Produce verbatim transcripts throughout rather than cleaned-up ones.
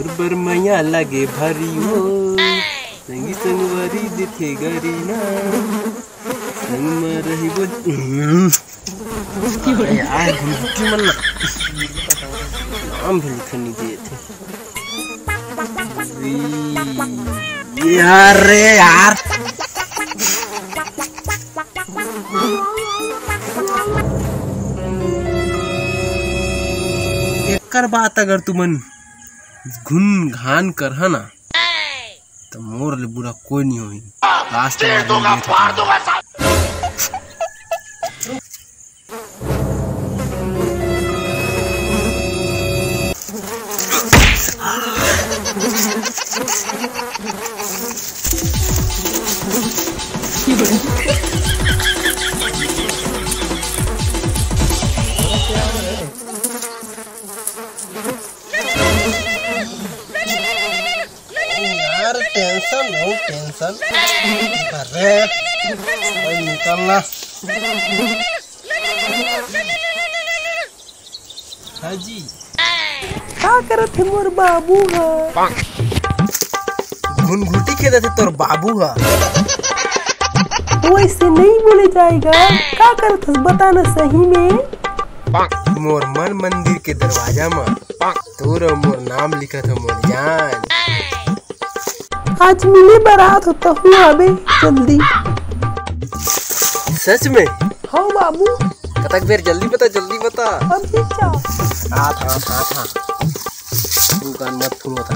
बर मया लागे भारी हो, संगी संगवारी देथे गारी ना, संग म रही बोल। अरे यार, गुनगुटी मन ना नाम भी लिखन नहीं देते। यार रे यार। एकर बात अगर तुमन घुन घान करहा ना, त मोर ले बुरा कोई नहीं होही। लास्ट वाला दूंगा, फाड़ दूंगा। यार, टेंशन, बहुत टेंशन। अरे, भाई निकलना। हाँ जी। का करत हे मोर बाबू हा? घुनघुटी खेदत हे तोर बाबू हा। वैसे नहीं बोले जाएगा। का करत हस, बता ना सही में। मोर मन मंदिर के दरवाजा म तोर अउ मोर नाम लिखत हो मोर जान। आज मिले बरात हो तहु आबे जल्दी। सच में? हाँ बाबू। कतक बेर जल्दी बता, जल्दी बता। अभी क्या? हाँ, हाँ, हाँ, हाँ। दुकान मत फुलो था।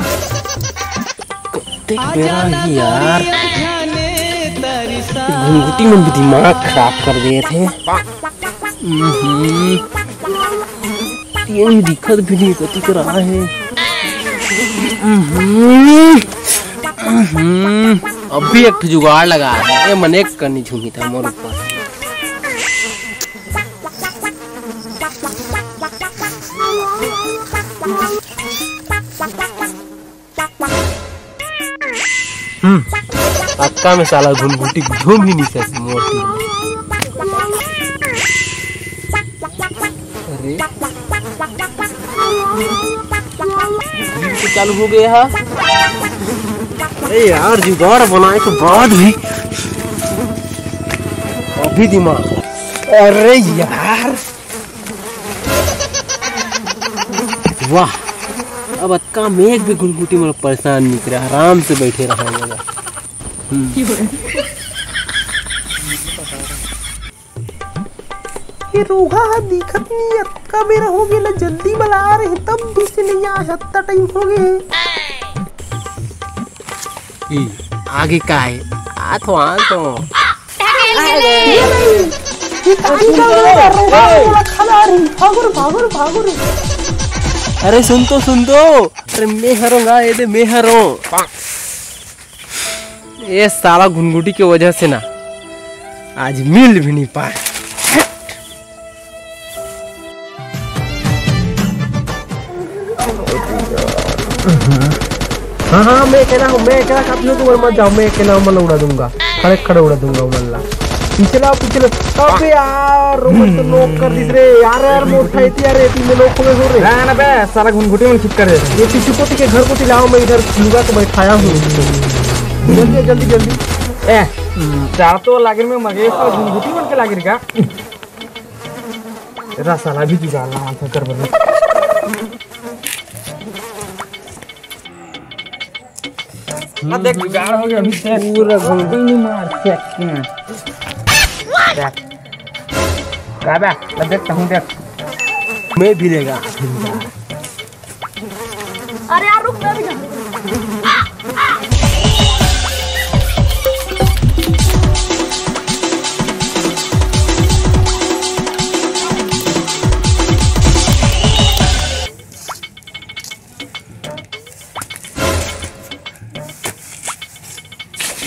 देख बेरा ही यार। घुंघटी मन भी दिमाग खराब कर दे थे। हम्म। ये दिखत भी नहीं, कति कर रहा है। हम्म। हम्म। अभी एक ठो जुगाड़ लगा दे। ये मन एक कनी झूमी था मोर ऊपर। हम्म, अतका में साला घुनघुटी घूम ही नहीं सके मोर तीर में। अरे, तो चालू हो गया है। अरे यार, जुगाड़ बनाए के बाद भी अभी दिमाग। अरे यार, वाह, अब अतका में एक भी घुनघुटी मोला परेशान नहीं करे, आराम से बैठे रहा। हम्म। ये रोहा हा दिखत नहीं, अतका बेरा हो गेला, जल्दी बला रहे, तब भी से नहीं आया, अतका टाइम हो गए। ई, आगे का है? आ तो, आ तो। ये नहीं। ये काकी का रोहा हा खा रही। भागो रे, भागो रे, भागो रे। अरे सुन तो, सुन तो। अरे मैं हरों गा, ये दे मैं हरों। ये साला घुनघुटी के वजह से ना आज मिल भी नहीं पाए। हाँ, हाँ, मैं अकेला हूँ, मैं अकेला काफी हूँ, तुम मत जाओ, मैं अकेला हूँ, मैं उड़ा दूंगा, खड़े खड़े उड़ा दूंगा उड़ल्ला। पीछे लाओ, पीछे लाओ। अबे यार, रोबोट तो नॉक कर दिस रे। यार, यार, मोटा इतनी यार, एती में नॉक हो गए हो रे। ना, ना बे, साला घुनघुटी मन खिच कर दे। ये पीछे कोती के घर कोती लाओ, मैं इधर लुगा के बैठाया हूँ। जल्दी, जल्दी, जल्दी। ए, चार तो लागिर में मगे, साला घुनघुटी मन के लागिर का? तेरा साला भी जुगाड़ लगा था कर बदल। ना देख, जुगाड़ हो गया, अभी देख। पूरा घुंडी नहीं मार सकते हैं। देख। का बे? ना देख, कहूँ देख। मैं भी लेगा। अरे यार, रुक, मैं भी जाऊँ।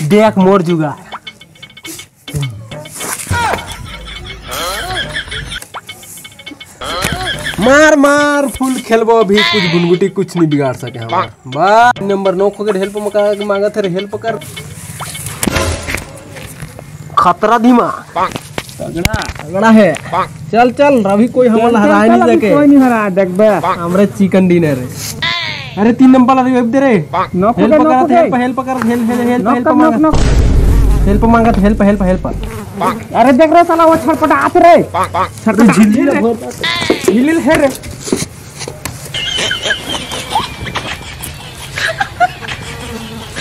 देख मोर जुगाड़। मार मार फुल खेलबो अभी, कुछ गुनगुटी कुछ नहीं बिगाड़ सके हमार। बा नंबर नौ को अगर हेल्प मका के मांगत है, हेल्प कर। खतरा धीमा। तगड़ा, तगड़ा है। चल, चल, रवि कोई हमन चल, चल, हरा चल, नहीं अभी सके। कोई नहीं हरा, देखबे। हमरे चिकन डिनर है। अरे तीन नंबर ला revive दे रे। नॉक हो हेल्प गया, नॉक हो पकड़, गया। हेल्प, हेल्प पकड़, help, help, help, knock help कर, नॉक, मांगा। नॉक। हेल्प मांगा, हेल्प, हेल्प, हेल्प। अरे देख रहे साला, वो छटपटात रे। छटपटात झिल्ली रे। झिल्ली है रे।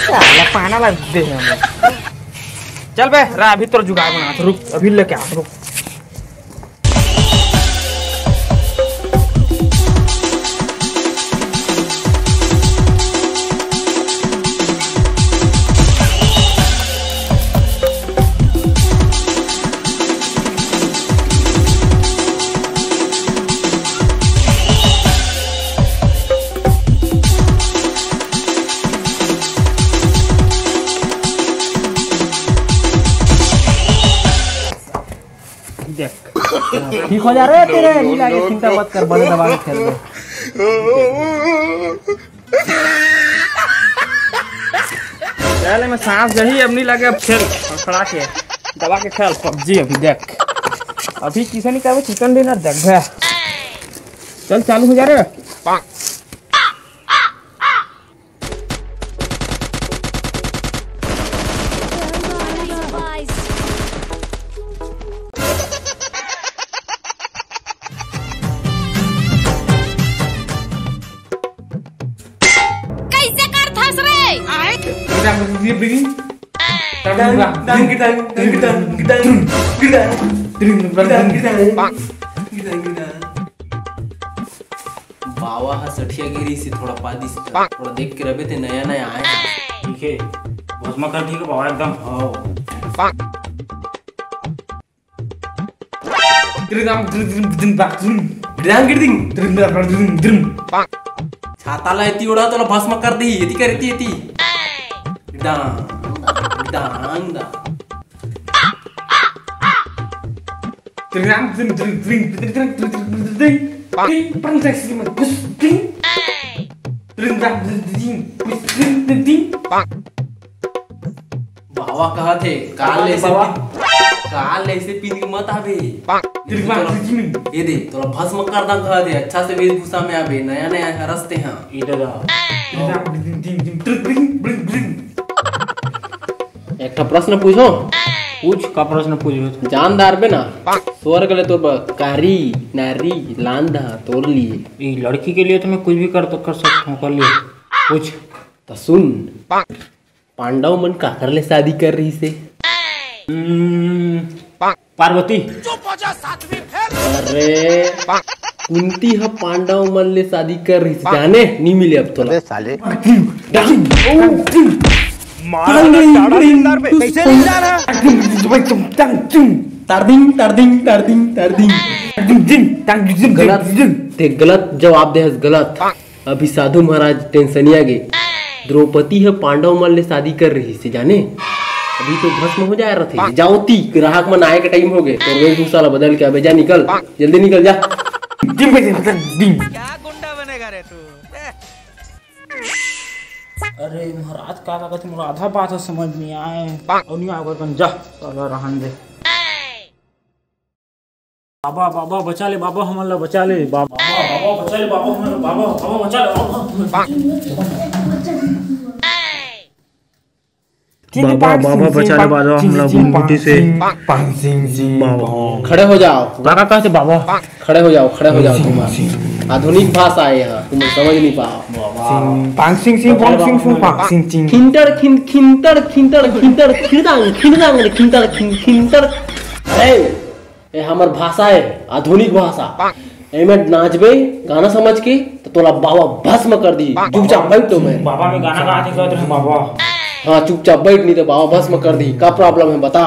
साला पाना ला दे हमें। चल बे, रा, अभी तोर जुगाड़ बना, रुक, अभी लेके आ, रुक। देख, ठीक हो जा रे तेरे, नहीं लागे, चिंता मत कर, बने दबा के खेल ले। चल, मैं सांस जही अब नहीं लगे, अब खेल, खड़ा के, दबा के खेल पबजी अभी देख। अभी किसे नहीं कहबे, चिकन डिनर देख बे। चल, चालू हो जा रे। कैसे कर थस रे? बावा ह सठिया गिरी से थोड़ा पादिस, थोड़ा देख के रबे ते नया नया आए। ठीक है, भस्मा कर दी बाबा एकदम। हाँ। छाता ला एती ओढ़ा, तोला भस्म कर दी। एती कर, एती, एती। डांग, डांग, डांग। बाबा कहत हे, काल ले से बाबा। पिन-, काल ले से पिंध के मत आबे। तेरी माँ की जिमी। ये दे, तोला भस्म कर दा कहत हे, अच्छा से वेशभूषा में आबे, नया नया हरस ते हाँ। ये दादा। तेरी माँ की जिमी, जिमी, जिमी, ट्रिक, ब्रिंग, ब्रिंग, ब्रिंग। एक ठो प्रश्न पूछो। पूछ, का प्रश्न पूछो? जानदार बे ना, स्वर्ग ले तोर बर कारी, नारी, लांदा तोर लिए। ये लड़की के लिए तो मैं कुछ भी कर, तो कर सकता हूँ, कर लिए। पूछ। तो सुन। पांडव मन काकर ले शादी कर रहिस हे? हम्म, पार्वती। अरे, कुंती ह पांडव मन ले शादी कर रहिस हे, जाने? नी मिले अब तोला। अबे साले। तारदिंग, तारदिंग, तारदिंग। गलत, ते गलत जवाब दे हस, गलत। अभी साधु महाराज टेंशनिया गे। द्रौपदी ह पांडव मन ले शादी कर रहिस हे, जाने? अभी तो भस्म हो जाए रथे। जाओ ती, ग्राहक मन आए के टाइम हो गे। तो वेशभूषा ला बदल के अबे जा, निकल, जल्दी निकल जा। जिम पे जिम, जिम। क्या गुंडा बनेगा रे तू? अरे महाराज, का, का कहते, मोर आधा बात ह समझ नहीं आए। और नहीं आए, जा, साला रहन दे। बाबा, बाबा, बचा ले बाबा, हमन ला बचा ले बाबा, बाबा, बचा ले बाबा, हमन ला, बाबा, बाबा, बचा ले बाबा। बाबा, बाबा, बचा ले बाबा, हमन ला गुमगुटी से। पांग सिंग सिंग, बाबा। खड़े हो जाओ। का, का कहते बाबा? खड़े हो जाओ, खड़े हो जाओ तुम। आधुनिक भाषा है यहाँ, तुम समझ नहीं पाओ। सिंग, पांग सिंग सिंग, पांग सिंग सिंग, पांग सिंग सिंग। खिंटर, खिन-, खिंटर, खिंटर, खिंटर, खिंडांग, खिंडांग, खिंटर, खिन-, खिंटर। अरे, ए हमर भाषा हे, आधुनिक भाषा। एमे नाचबे गाना समझ के, त तोला बाबा भस्म कर दी। चुपचाप बैठ तो मैं। बाबा में गाना गा के कहत रहे बाबा। हाँ, चुपचाप बैठ, नहीं तो बाबा भस्म कर दी। का problem है बता?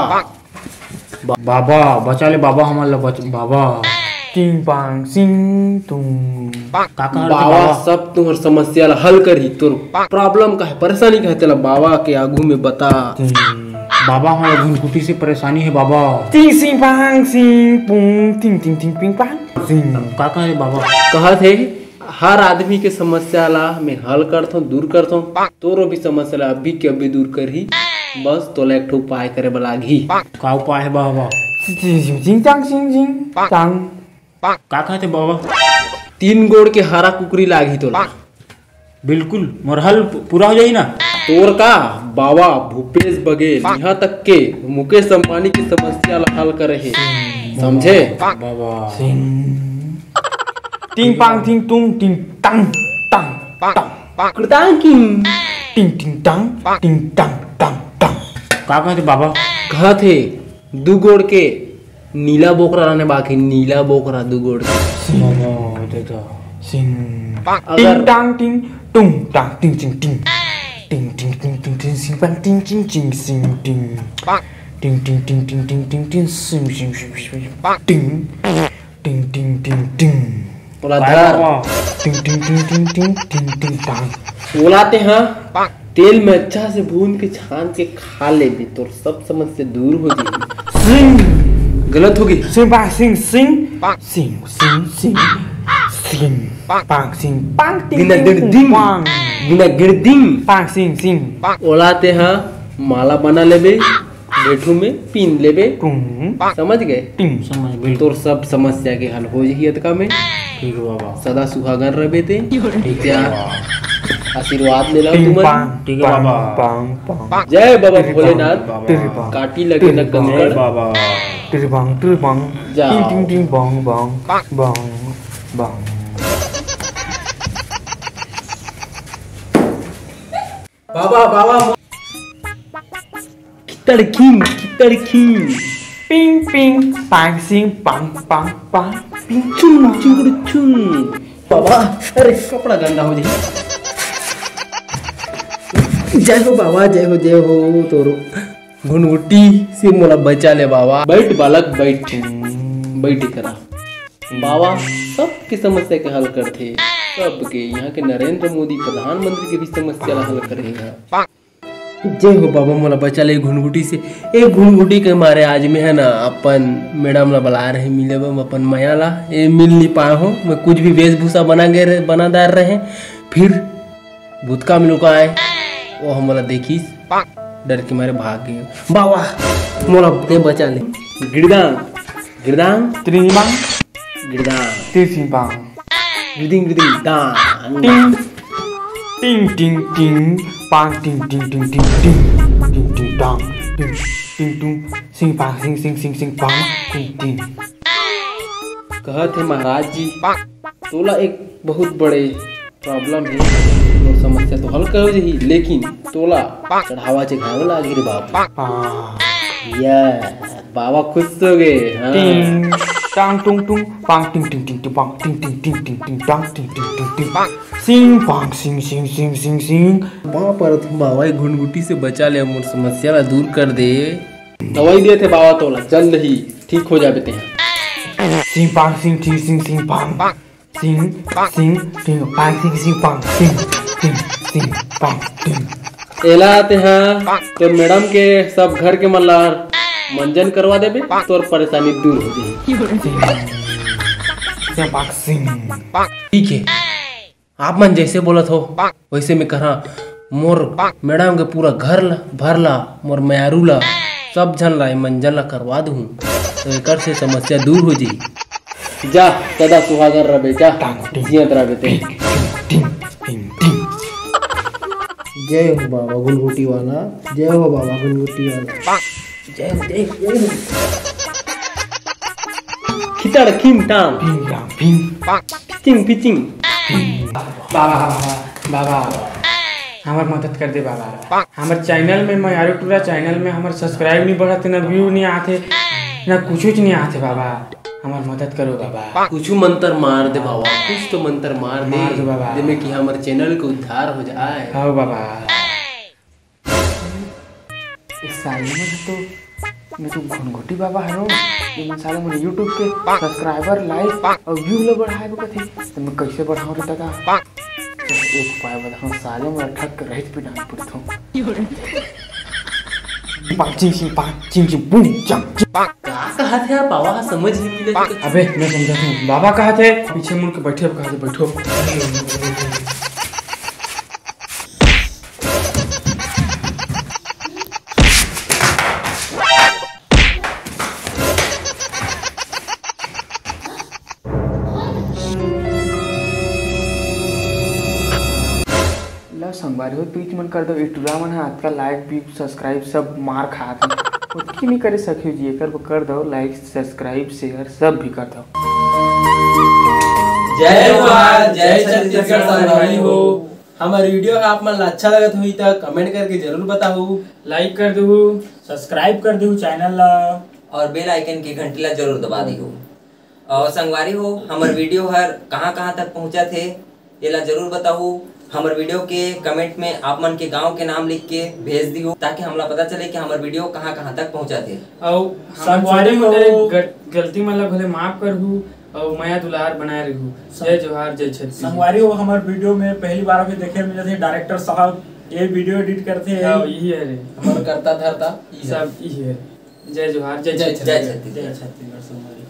बा-, बाबा, बचा ले बाबा, हमन ला बच-, बाबा। टिंग पांग सिंग तुंग। का कहत रहे बाबा? बाबा सब तुम्हर समस्या ला हल करही। तोर problem का है, परेशानी का है, तेला बाबा के आगू में बता। बाबा, हमला घुनघुटी से परेशानी है बाबा। टिंग सिंग पांग सिंग पुंग, टिंग टिंग टिंग पिंग पांग सिंग। का कहे बाबा? कहत हे, हर आदमी के समस्या ला मैं हल करथों, दूर करथों। तोरो भी समस्या ला अभी के अभी दूर करही। बस तोला एक ठो उपाय करे बर लागही। का उपाय है बाबा? जिंग जिंग जिंग चांग जिंग जिंग चांग। का कहत हे बाबा? तीन गोड़ के हरा कुकरी लागही तोला। बिल्कुल, मोर हल पू-, पूरा हो जाही ना। तोर का बाबा भूपेश बघेल, यहाँ तक के मुकेश अंबानी के समस्या ला हल करे हे, समझे? बाबा। सिंह। टिंग पांग टिंग टुंग टिंग टंग टंग टंग। कुड़तांग किंग। टिंग टिंग टंग टिंग टंग टंग टंग। का कहत हे बाबा? कहत हे दू गोड़ के नीला बोकरा रहने बाकी, नीला बोकरा दू गोड़ के। बाबा, दे दो। सिंह। अगर टिंग टांग टिंग टुंग टांग टिंग चिंग टिंग। टिंग टिंग टिंग टिंग टिंग सिंह पांग टिंग चिंग चिंग सिंह टिंग। टिंग टिंग टिंग टिंग टिंग टिंग टिंग सिंह सिंह सिंह सिंह। टिंग। टिंग टिंग टिंग टिंग। ओला धर। टिंग टिंग टिंग टिंग टिंग टिंग टिंग टांग। ओला ते हा तेल में अच्छा से भून के छान के खा लेबे, तोर सब समस्या दूर हो जाही। सिंह। गलत हो गई। सिंह पांग सिंह सिंह। सिंह सिंह सिंह। सिंह पांग सिंह पांग टिंग बिना टिंग टिंग टिंग। पांग। बिना गिरदिंग। पांग सिंह सिंह। ओला ते हा माला बना लेबे, गेठू में पीन लेबे। टुंग। समझ गए? टिंग। समझ गए। तोर सब समस्या के हल हो जाही अतका में। ठीक है बाबा। सदा सुहागन रहबे ते। ठीक है। आशीर्वाद ले लो टिंग तुमन। पांग, ठीक है बाबा। पांग, पांग। जय बाबा टिंग भोलेनाथ। पांग, टिंग पांग। काटी लगे न टिंग पांग। कंकड़। बाबा। टिंग पांग, टिंग पांग। जाओ। टिंग, टिंग, टिंग, बांग, बांग, बांग, बांग। बाबा, बाबा, मो- कितड़ खिंग, कितड़ खिंग। पिंग, पिंग, पांग, सिंग, पांग, पांग, पांग, पिंग, चुंग, चुंगड़, चुंग। बाबा, अरे, कपड़ा गंदा हो जाही। जय हो बाबा, जय हो, जय हो, तोरो घुनघुटी से मोला बचा ले बाबा। बैठ बालक, बैठ, बैठ करा। बाबा सबके समस्या के हल करथे, सबके। यहाँ के नरेंद्र मोदी प्रधानमंत्री के भी समस्या ला हल करे हे। जय हो बाबा, मोला बचा ले घुनघुटी से। एक घुनघुटी के मारे आज में है ना, अपन मैडम ला बला रहे मिले बर, अपन मया ला। ए, मिल नहीं पाए हो, मैं कुछ भी वेशभूषा बना गए रहे, बना डार रहे। फिर भूतका में लुकाए, वो हमला देखिस, डर के मारे भाग गए। बाबा, मोला ते बचा ले। गिरदांग, गिरदांग, त्रिमांग, गिरदांग, तिरसिंपांग, गिरदिंग, गिरदिंग, दांग। टिंग, टिंग, टिंग, टिंग, पांग, टिंग, टिंग, टिंग, टिंग, टिंग, टिंग, टिंग, टांग, टिंग, टिंग, टुंग, सिंग, पांग, सिंग, सिंग, सिंग, सिंग, पांग, टिंग, टिंग। कहत हे महाराज जी, तोला एक बहुत बड़े problem हे, तोर समस्या तो हल कर जाही, लेकिन तोला चढ़ावा चढ़ावा लागी रे बाबू। हाँ। ये बाबा खुश हो गए। हाँ। टिंग, टांग, टुंग, टुंग, पांग, टिंग, टिंग, टिंग, टिंग, पांग, टिंग, टिंग, टिंग, टिंग, टिंग, टांग, टिंग, टिंग, टिंग, टिंग, पांग। सिंग, पांग, सिंग, सिंग, सिंग, सिंग, सिंग। बाबा, पर तुम बाबा, ये घुनघुटी से बचा ले, मोर समस्या ला दूर कर दे। दवाई देथे बाबा तोला, जल्द ही ठीक हो जाबे तेहा। सिंग, पांग, सिंग, सिंग, सिंग, सिंग, पांग। सिंग, सिंग, सिंग, पांग, सिंग, सिंग, सिंग, सिंग, पांग, सिंग। एला तेहा तोर मैडम के सब घर के मन ला मंजन करवा देबे, तोर परेशानी दूर हो जाही। सिंग, सिंग, पांग, सिंग। ठीक है, आप मन जैसे बोलत हो वैसे मैं करा। मोर मैडम के पूरा घर ला, भर ला, मोर मयारू ला, सब झन ला ए मंजन ला करवा दूँ, तो एकर से समस्या दूर हो जाही। जा, सदा सुहागन रहबे, जा, टांग, टिंग, जियत रहबे ते। टिंग, टिंग, टिंग, टिंग। जय हो बाबा गुलगुटी वाला, जय हो बाबा गुलगुटी वाला। जय हो, जय हो, जय हो। खितड़ खिम टांग। फिंग, टांग, फिंग। Pitching, pitching. बाबा, बाबा, बाबा, हमर मदद कर दे बाबा। हमर चैनल में, मयारू टूरा चैनल में हमर subscribe नहीं बढ़त, ना view नहीं आथे, ना कुछ नहीं आथे बाबा। हमर मदद करो बाबा। कुछ मंत्र मार दे बाबा, कुछ तो मंत्र मार दे, मार दे बाबा। जेमे कि हमर चैनल के उद्धार हो जाए। हाँ बाबा। इस साले में तो, मैं तो घुनघुटी बाबा हरो। ये मन साले मन YouTube के subscriber, like और view ला बढ़ाए बर कथे, तो मैं कैसे बढ़ाऊँ रे दादा? चल, एक उपाय बताऊँ, साले मन ठग के रहित पे डाल पड़ता हूँ। पाचिंग चिंग, पाचिंग चिंग, बूम, चम, चिंग। का कहत हे आप? आवाज समझ नहीं मिले। अबे, मैं समझा हूँ। बाबा कहत हे, पीछे मुड़ के बैठे, कहत हे, बैठो। संगवारी हो, तुईच मन कर दो, ए टूरा मन ह अतका लाइक, व्यू, सब्सक्राइब सब मार खात हे। ओतकी नहीं करे सकियो जी, एकर बर कर दो लाइक, सब्सक्राइब, शेयर सब भी कर दो। जय जोहार, जय छत्तीसगढ़ संगवारी हो। हमर वीडियो ह आप मन ला अच्छा लगत होही त कमेंट करके जरूर बताहू। लाइक कर देहू, सब्सक्राइब कर देहू चैनल ला। और बेल आइकन के घंटी ला जरूर दबा देहू। और संगवारी हो, हमर वीडियो हर कहाँ-कहाँ तक पहुँचत हे, एला जरूर बताहू। हमर वीडियो के कमेंट में आप मन के गांव के नाम लिख के भेज दिहू, ताकि हमला पता चले कि हमर वीडियो कहाँ-कहाँ तक पहुँचत हे। अउ हमर संगवारी छोटे-मोटे हो। ग-, गलती मन ला घले माफ करहू, अउ मया दुलार बनाए रहू। सं-, जय जोहार, जय छत्तीसगढ़। संगवारी हो, हमर वीडियो में पहली बार अभी देखे मिलत हे, डायरेक्टर साहब ये वीडियो एडिट करथे। हाँ, यही है रे। हमर करता धरता ई है। सब यही है। जय जोहार, जय जय छत्तीसगढ़। जय छत्तीसगढ़। जय छत्तीसगढ़ संगवारी।